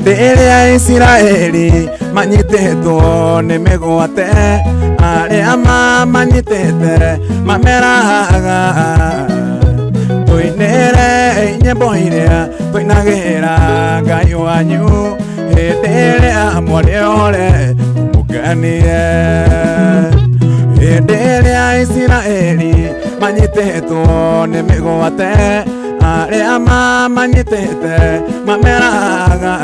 Hĩndĩ ĩrĩa Isiraeli manyitĩtwo nĩ mĩgwate, arĩa mamanyitĩte mameraga, tũinĩre nyĩmbo iria tũinagĩra Ngai wanyu hĩndĩ ĩrĩa mwarĩ ore mũkenie. Hĩndĩ ĩrĩa Isiraeli manyitĩtwo nĩ mĩgwate, arĩa mamanyitĩte mameraga,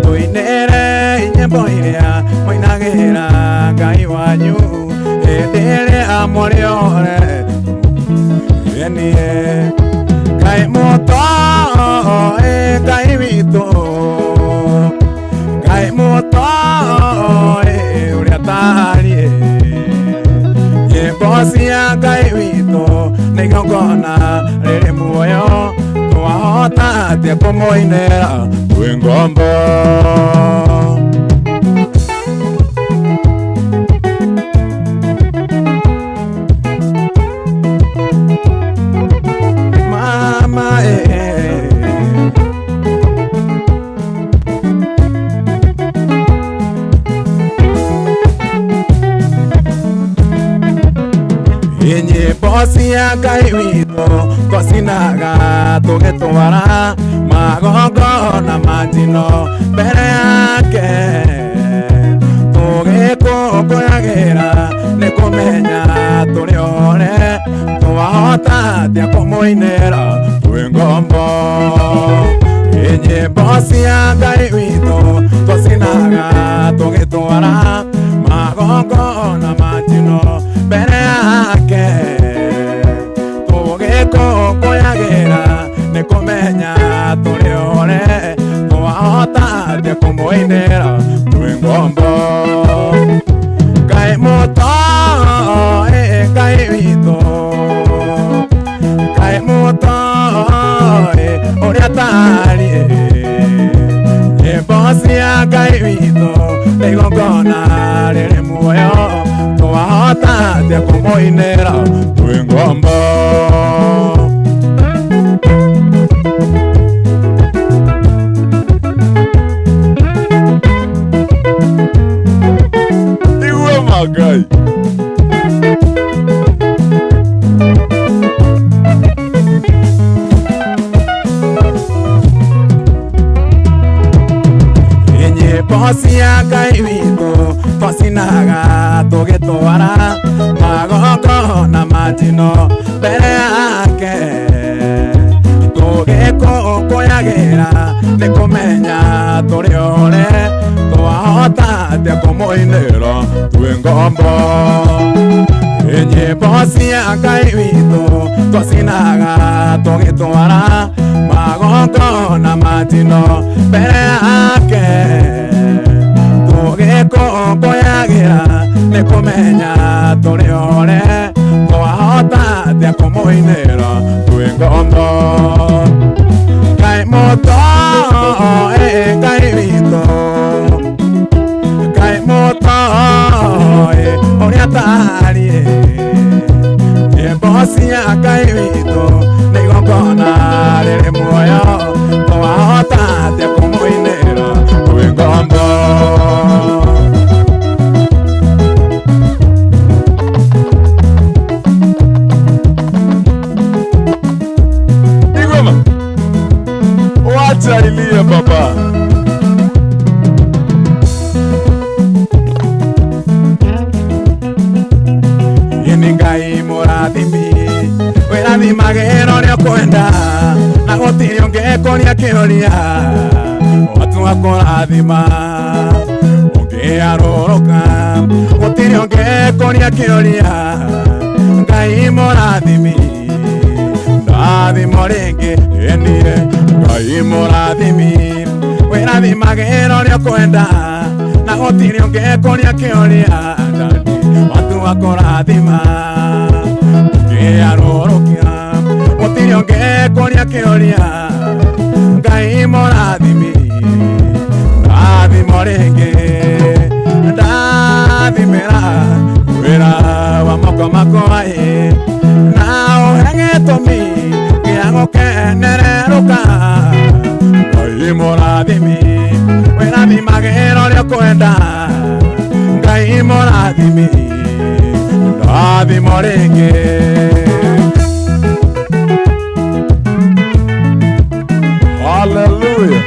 tũinĩre nyĩmbo iria mũinagĩra Ngai wanyu hĩndĩ ĩrĩa mwarĩ ore mũkenie. Ngai mũtoĩ Ngai witũ, Ngai mũtoĩ ũrĩa tariĩ, nyĩmbo cia Ngai witũ nĩ igongona rĩrĩ muoyo, twahota atĩa kũmũinĩra twĩ ngombo? Mama eh. Nyĩmbo cia Ngai witũ twacinaga tũgĩtwara magongona ma njino mbere yake, tũgĩkũngũyagĩra nĩ kũmenya tũrĩ ore, twahota atĩa kũmũinĩra twĩ ngombo? Nyĩmbo cia Ngai witũ twacinaga tũgĩtwara magongona ma njino mbere yake, tũgĩkũngũyagĩra nĩ kũmenya tũrĩ ore, twahota atĩa kũmũinĩra twĩ ngombo? Ngai mũtoĩ Ngai witũ, Ngai mũtoĩ ũrĩa tariĩ, nyĩmbo cia Ngai witũ nĩ igongona rĩrĩ muoyo, twahota atĩa kũmũinĩra twĩ ngombo? Igua ma Ngai. Nyĩmbo cia Ngai witũ twacinaga tũgĩtwara magongona ma njino mbere yake, tũgĩkũngũyagĩra nĩ kũmenya tũrĩ ore, twahota atĩa kũmũinĩra twĩ ngombo? Nyĩmbo cia Ngai witũ twacinaga tũgĩtwara magongona ma njino mbere yake, tũgĩkũngũyagĩra nĩ kũmenya tũrĩ ore, twahota atĩa kũmũinĩra twĩ ngombo? Ngai mũtoĩ Ngai witũ, Ngai mũtoĩ ũrĩa tariĩ, nyĩmbo cia Ngai witũ nĩ igongona rĩrĩ muoyo, twahota atĩa kũmũinĩra twĩ ngombo? Igua ma. Wacha ilie baba. Nĩ Ngai mũrathimi wĩrathimagĩra ũrĩa ũkwenda, na gũtirĩ ũngĩkũria kĩũria watua kũrathima ũngĩarũrũka, gũtirĩ ũngĩkũria kĩũria. Ngai mũrathimi ndathimo rĩngĩ ĩnie, Ngai mũrathimi wĩrathimagĩra ũrĩa ũkwenda, na gũtirĩ ũngĩkũria kĩũria watua kũrathima ũngĩarũrũkia, gũtirĩ ũngĩkũria kĩũria. Ngai mũrathimi ndathimo rĩngĩ, ndathimĩra wĩra wa moko makwa ĩ, na ũhe gĩtũmi gĩa gũkenererũka. Ngai Mũrathimi wĩrathimagĩra ũrĩa ũkwenda Ngai mũrathimi ndathimo rĩngĩ. Hallelujah.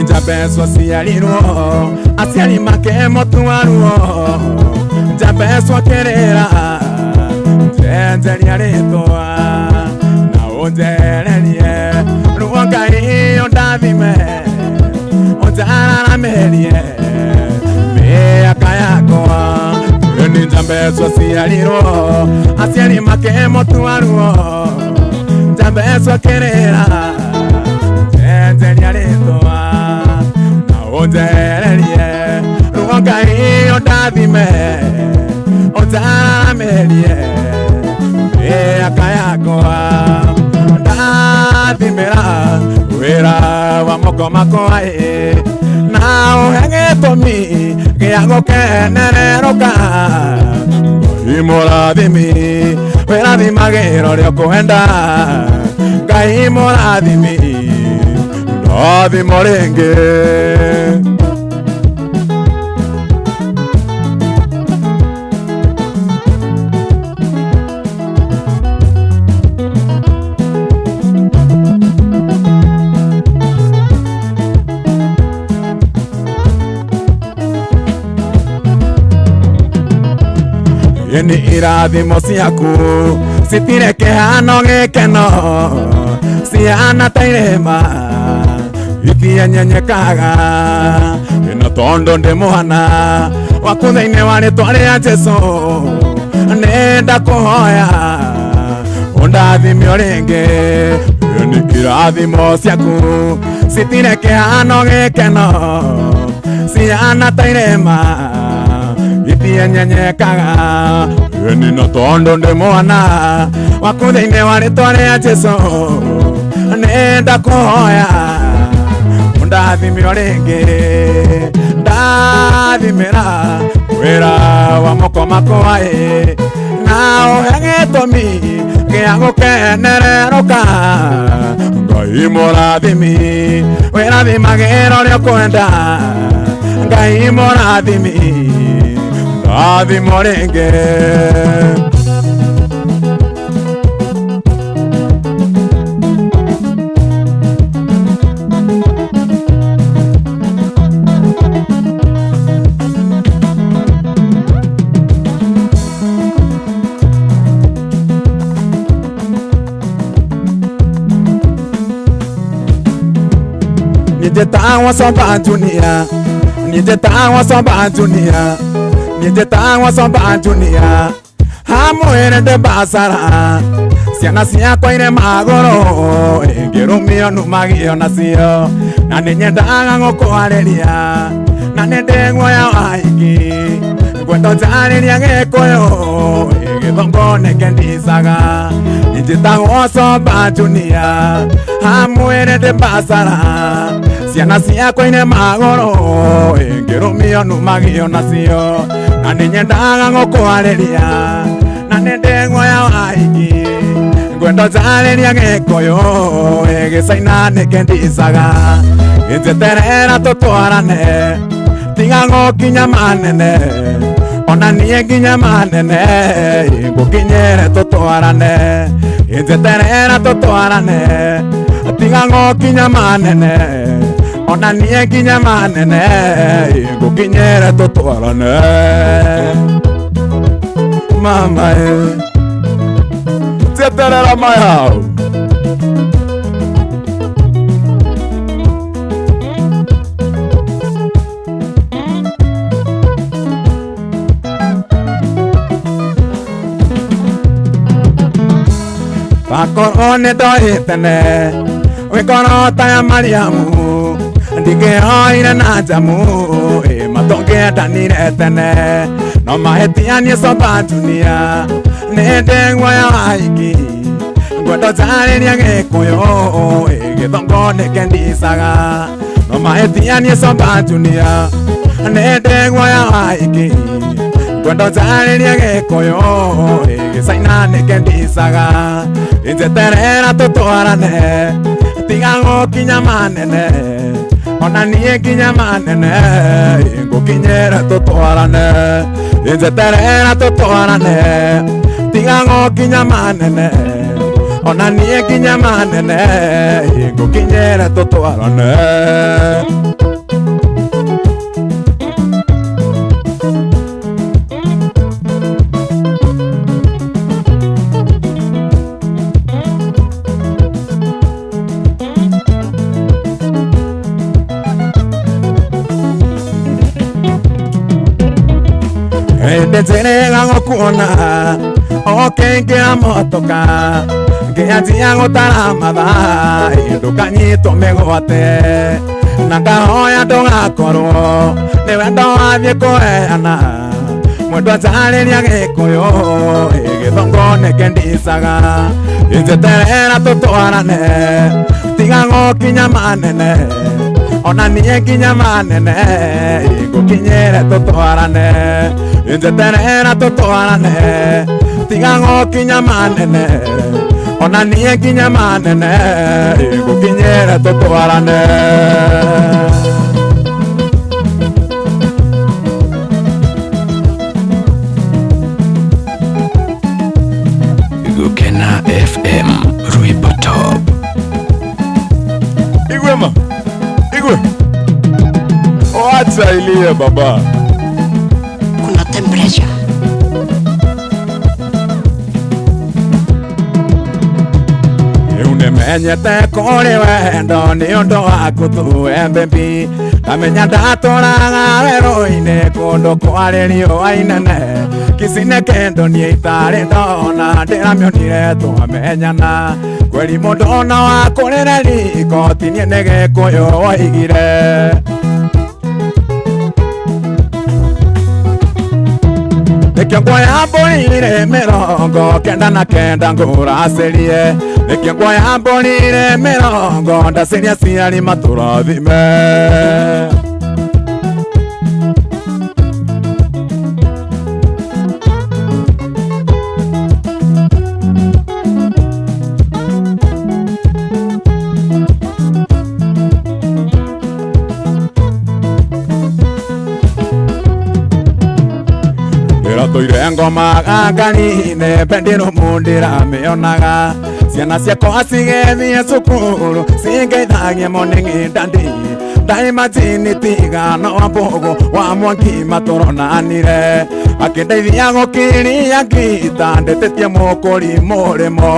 Njambeco ciarirwo aciari make mũtuaruo Njambeco akĩrĩra njenjeria rĩtwa na ũnjererie ruo Ngai ũndathime ũnjararamĩrie mĩaka yakwa. Nĩ Njambeco ciarirwo aciari make mũtuaruo Njambeco akĩrĩra njenjeria rĩtwa ũnjererie ruo Ngai ũndathime ũnjararamĩrie mĩaka yakwa. Ndathimĩra wĩra wa moko makwa ĩ na ũhe gĩtũmi gĩa gũkenererũka. Ngai mũrathimi wĩrathimagĩra ũrĩa ũkwenda Ngai mũrathimi ndathimo rĩngĩ. Ni irathimo ciaku citire kĩhano gĩkeno ciana ta irĩma itienyenyekaga ĩno tondũ ndĩ mwana waku thĩinĩ wa rĩtwa rĩa Jesũ nĩ ndakũhoya ũndathime o rĩngĩ. Ni irathimo ciaku citire kĩhano gĩkeno ciana ta irĩma itienyenyekaga ĩno tondũ ndĩ mwana waku thĩinĩ wa rĩtwa rĩa Jesũ nĩ ndakũhoya ũndathime o rĩngĩ. Ndathimĩra wĩra wa moko makwa ĩ na ũhe gĩtũmi gĩa gũkenererũka. Ngai mũrathimi wĩrathimagĩra ũrĩa ũkwenda Ngai mũrathimi ndathimo rĩngĩ. Nĩnjĩtagwo Somba Junior, nĩnjĩtagwo Somba Junior, nĩnjĩtagwo Somba Junior hamwĩre ndĩ bacara ciana ciakwa irĩ magũrũ ĩngĩrũmio numagio nacio na nĩnyendaga gũkwarĩria na nĩ ndĩ guoya wa aingĩ ngwenda ũnjarĩria Gĩkũyũ gĩthũngũ nĩkĩ ndicaga. Nĩnjĩtagwo Somba Junior hamwĩre ndĩ bacara ciana ciakwa irĩ magũrũ ĩngĩrũmio numagio nacio na nĩnyendaga gũkwarĩria na nĩ ndĩ guoya wa aingĩ ngwenda ũnjarĩria Gĩkũyũ gĩcaina nĩkĩ ndicaga. Njeterera tũtwarane tiga gũkinya manene ona niĩ nginya manene ngũkinyĩre tũtwarane. Njeterera tũtwarane tiga gũkinya manene ona niĩ nginya manene ngũkinyĩre tũtwarane. Mama Njeterera my house. Akorwo nĩ ndoĩ tene wĩkorwo ta ya Mariamu ndingĩoire na njamu ĩ matũngĩendanire tene no mahĩtia niĩ Somba Junior nĩ ndĩ guoya wa aingĩ ngwenda ũnjarĩria Gĩkũyũ gĩthũngũ nĩkĩ ndicaga No mahĩtia niĩ Somba Junior nĩ ndegwa ya Waingĩ ngwenda njarĩrie Gĩkũyũ gĩcaina nĩkĩ ndicaga njeterera tũtwarane tiga gũkinya manene ona niĩ nginya manene ngũkinyĩre tũtwarane njeterera tũtwarane tiga gũkinya manene ona niĩ nginya manene ngũkinyĩre tũtwarane. Ndĩnjĩrĩga gũkuona ũkĩingĩra motoka ngĩanjia gũtara mathaa ndũkanyitwo mĩgwate na ngahoya ndũgakorwo nĩ wendo wathiĩ kũheana mwendwa njarĩria Gĩkũyũ gĩthũngũ nĩkĩ ndicaga njeterera tũtwarane tiga gũkinya manene ona niĩ nginya manene ngũkinyĩre tũtwarane njeterera tũtwarane tiga gũkinya manene ona niĩ nginya manene ngũkinyĩre tũtwarane. Gukena FM Rwimbo Top. Igwe ma. Igwe. Wacha ilie baba. Kuna temperature. Menyete kũrĩ wendo nĩ ũndũ waku tu baby ndamenya ndatũraga werũ-inĩ kũndũ kwarĩ riũa inene Kisii kendo niĩ itarĩ ndona ndĩramĩonire twamenyana kweri mũndũ ona wakũrĩre riko ti niĩ nĩ Gĩkũyũ woigire. Nĩkĩo nguoya mbũri 99 ngũracĩrie nĩkĩo nguoya mbũri 90 ndacĩria aciari matũrathime. Ndĩratũire ngoma gangari-inĩ bendirumu ndĩramĩonaga ciana ciakwa cigĩthiĩ cukuru cingeithagie morning ndandi ndaimajini tiga no Wambũgũ wa Mwangi matũronanire akĩndeithia gũkiria ngita ndĩtĩtie mũkũri mũrĩmo.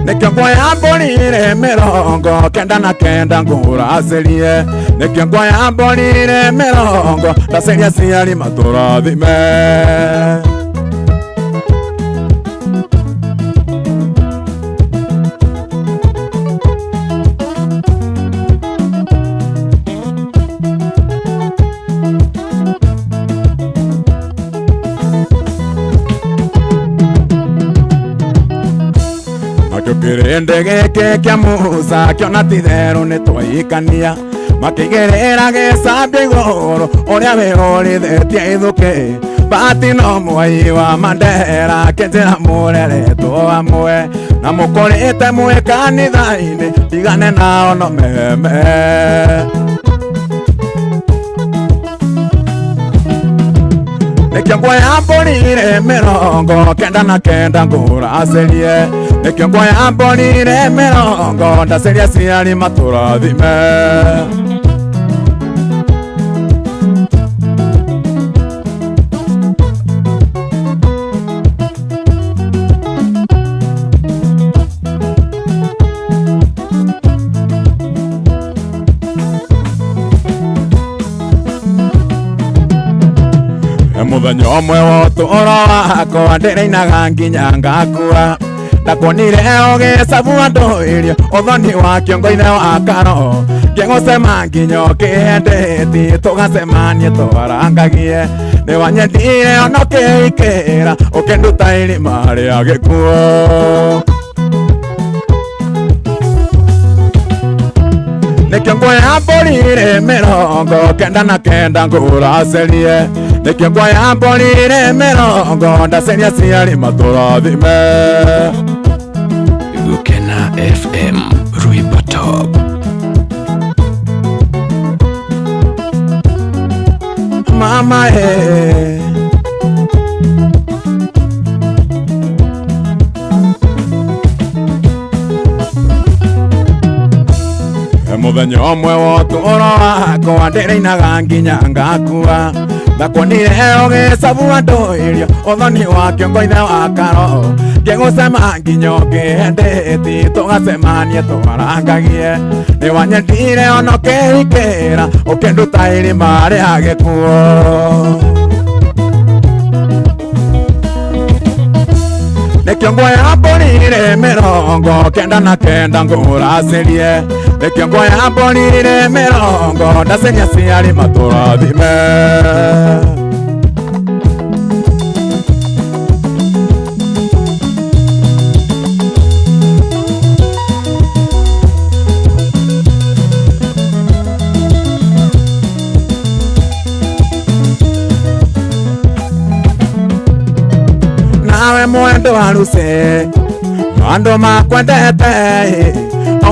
Nĩkĩo nguoya mbũri 99 ngũracĩrie nĩkĩo nguoya mbũri 90 ndacĩria aciari matũrathime. Kĩrĩndĩ gĩkĩ kĩa Musa kĩona ti-itherũ nĩtwaikania makĩigĩrĩra gĩcambia igũrũ ũrĩa wĩhũrithĩtie ithũkĩ Bahati no mwai wa Mandera kĩnjĩra mũreretwo hamwe na mũkũrĩte mwĩ kanitha-inĩ ndigane nao no meme. Nĩkĩo nguoya mbũri 99 ngũracĩrie nĩkĩo nguoya mbũri 90 ndacĩria aciari matũrathime. Mũthenya ũmwe wa ũtũũro wakwa ndĩrainaga nginya ngakua ndakuonire ũgĩcabu andũ irio ũthoni wa kĩongo-inĩ wa karo ngĩgũcema nginya ũkĩendeti tũgacemanie twarangagie nĩwanyendire ona ũkĩikĩra ũkĩnduta irima rĩa gĩkuũ. Nĩkĩo nguoya mbũri rĩ 99 ngũracerie. Nĩkĩo nguoya mbũri rĩ 40 ndaceria ciarĩ matũrathime. Gukena FM Rwimbo Top. Mama eh. Mũthenya ũmwe wa ũtũũro wakwa ndĩrainaga nginya ngakua. Ndakuonire ũgĩcabu andũ irio ũthoni wa kĩongo ithe wa karo. Ngĩgũcema nginya ũkĩhendeti tũgacemanie tũmarangagie. Nĩwanyendire ona ũkĩhikĩra ũkĩnduta irima rĩa gĩkuũ. Nĩkĩo nguoya mbũri rĩ 99 ngũracerie. Nĩkĩo nguoya mbũri rĩ 40 ndaceria ciarĩ matũrathime. Nawe mwendo wa rũce andũ makwendete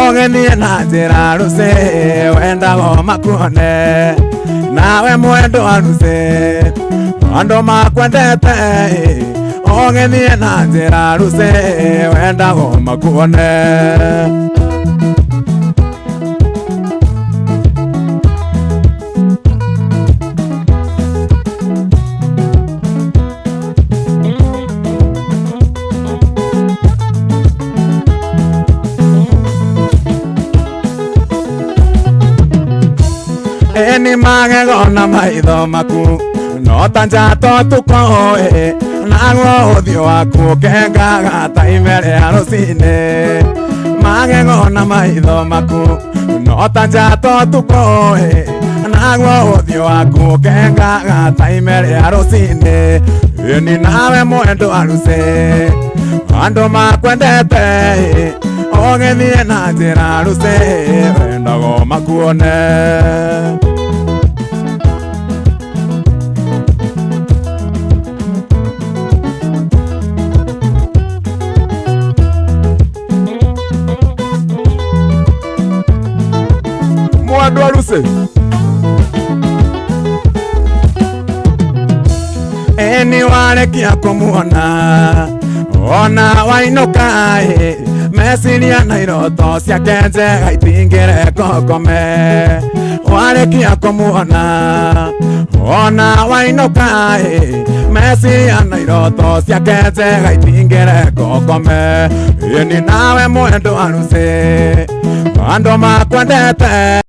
ũgĩthiĩ na njĩra rũce wendagwo makuone. Nawe mwendo wa rũce andũ makwendete ũgĩthiĩ na njĩra rũce wendagwo makuone. Eni magego na maitho maku no ta njata ũtukũ naguo ũthiũ waku ũkengaga ta ime rĩa rũcinĩ. Magego na maitho maku no ta njata ũtukũ naguo ũthiũ waku ũkengaga ta ime rĩa rũcinĩ. Eni nawe mwendo wa rũce andũ makwendete ũgĩthiĩ na njĩra rũce wendagwo makuone. Mwendo wa rũce. Eni warekia kũmuona ona wainũka meciria na iroto ciake njega itingĩreka ũkome. Warekia kũmuona ona wainũka meciria na iroto ciake njega itingĩreka ũkome. Ĩni nawe mwendo wa rũce andũ makwendete.